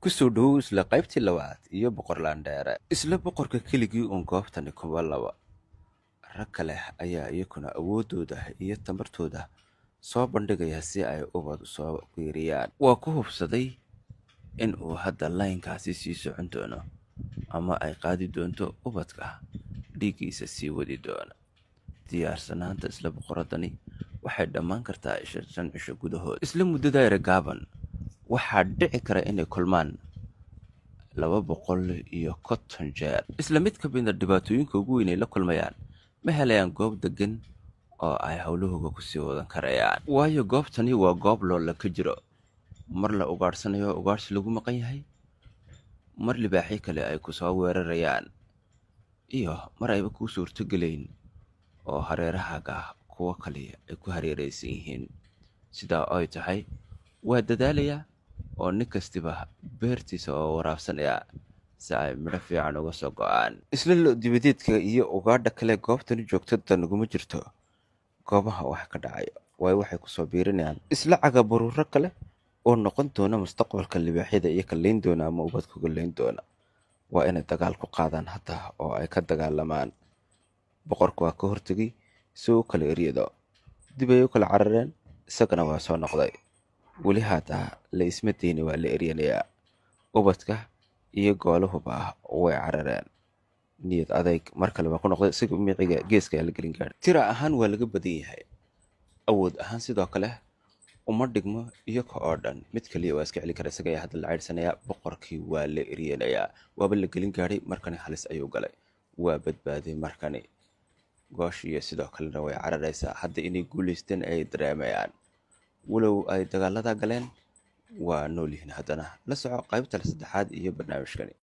Kusoo dhowow isla qaybtii labaad iyo Boqor Laandheere. Isla boqorka keligii uun goobtani kuma laba. Rag kale ayaa iyakuna awooddooda iyo tamartooda soo bandhigaya si ay ubad usoo biiriyaan. Waa ku hubsaday in uu hadda laynkaasi sii socon doono ama ay qaadi doonto ubadka dhiiggiisa sii wadi doona. Diyaarsanaanta isla boqoradani waxay dhammaan kartaa 5 cisho gudahood. Isla muddada yar gaaban waxaa dhici kara inay kulmaan 250 jeer. Isla mid ka mida dhibaatooyinka ugu weyn ay la kulmayaan, ma helayaan goob degan oo ay howlahooga kusii wadan karayaan, waayo goobtani waa goob loola ka jiro. Mar la ugaadhsanayo, ugaadhsi lagu maqan yahay, mar libaaxyo kale ay kusoo weerarayaan, iyo mar ayba kuu suurtogelayn oo hareerahaaga kuwo kale ay ku hareeraysan yihiin. Sidaa ay tahay, waa dadaalayaa oo nin kastiba beertiisa oo waraabsanaya si ay midho fiican uga soo go'aan. Isla lo-dibadeedka iyo ugaadha kale goobtani joogto danuguma jirto goobaha wax ka dhacayo, waayo waxay kusoo biirinayaan isla cagabaruuro kale oo noqon doona mustaqbalka libaaxyada iyo ka leyn doona ama ubadka leyn doona. Waa inay dagaal ku qaadaan hadda oo ay ka dagaalamaan. Boqorku waa ka hortegay si uu u kala eryado. Dib ay u kala carareen, isagana waa soo noqday. Weli haataa la isma dayni, waa la eryanayaa. Ubadka iyo gooluhuba way carareen. Niyad adayg mar kale waa ku noqday isaga. Miciga geeska ayaa la gelin gaadhay. Tira ahaan waa laga badan yahay, awood ahaan sidoo kale uma dhigmo iyaga oo dhan. Mid kaliya waa iska celi kara. Isaga ayaa hadda la ceydhsanayaa. Boqorkii waa la eryanayaa, waaba la gelin gaadhay. Markani halis ayuu galay, waa badbaaday markani. Gooshiyo sidoo kalena way cararaysaa. Hadda inay guulaysteen ay dareemayaan, walow ay dagaalada galeen, waa nool yihiin haddana. La soco qaybta saddexaad iyo barnaamijkani.